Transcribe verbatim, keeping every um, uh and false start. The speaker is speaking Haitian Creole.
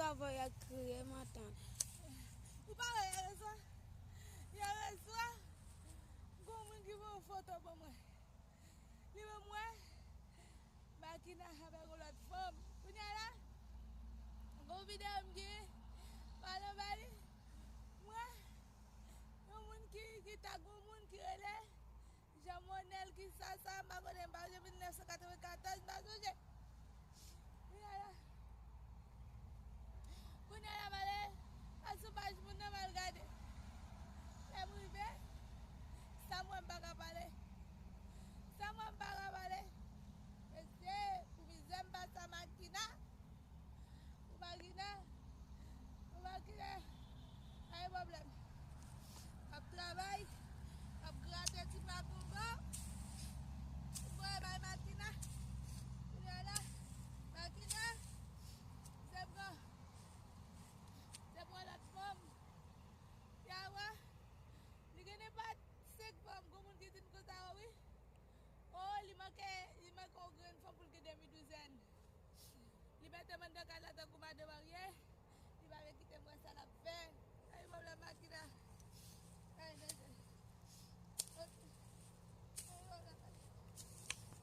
Avè y ap kriye, m antann. Ou pa wè yè reswa? Yè reswa, gon moun ki voye yon foto ban mwen. Li ban mwen Makina avèk yon lòt fanm. Kounye a la, gon videyo m gen, pale anba li. Mwen, yon moun ki, ki tag yon moun ki rele Jean Monel ki sa sa, m pa konnen, m pa sonje mil nèf san katrevenkatòz, m pa sonje. Kounye a la, kounye a la, m ale, al sou paj moun nan, m al gade. Lè m rive, sa m wè m pa ka pale. Sa m wè m pa ka pale. Mesye, pou mizè m pase a Makina. Pou Makina. Pou Makina. Pa gen pwoblèm. M ap travay. M ap grate ti pa bonbon. Pou voye bay Makina. Kounye a la, Makina. Se pran. Se pran lòt fanm. Ya wè. Li gen nenpòt senk fanm. Gon moun ki di m konsa, wi. Oh, li manke, li manke yon grenn fanm pou l gen demi douzèn. Li mete m anndan kay la tankou madan marye.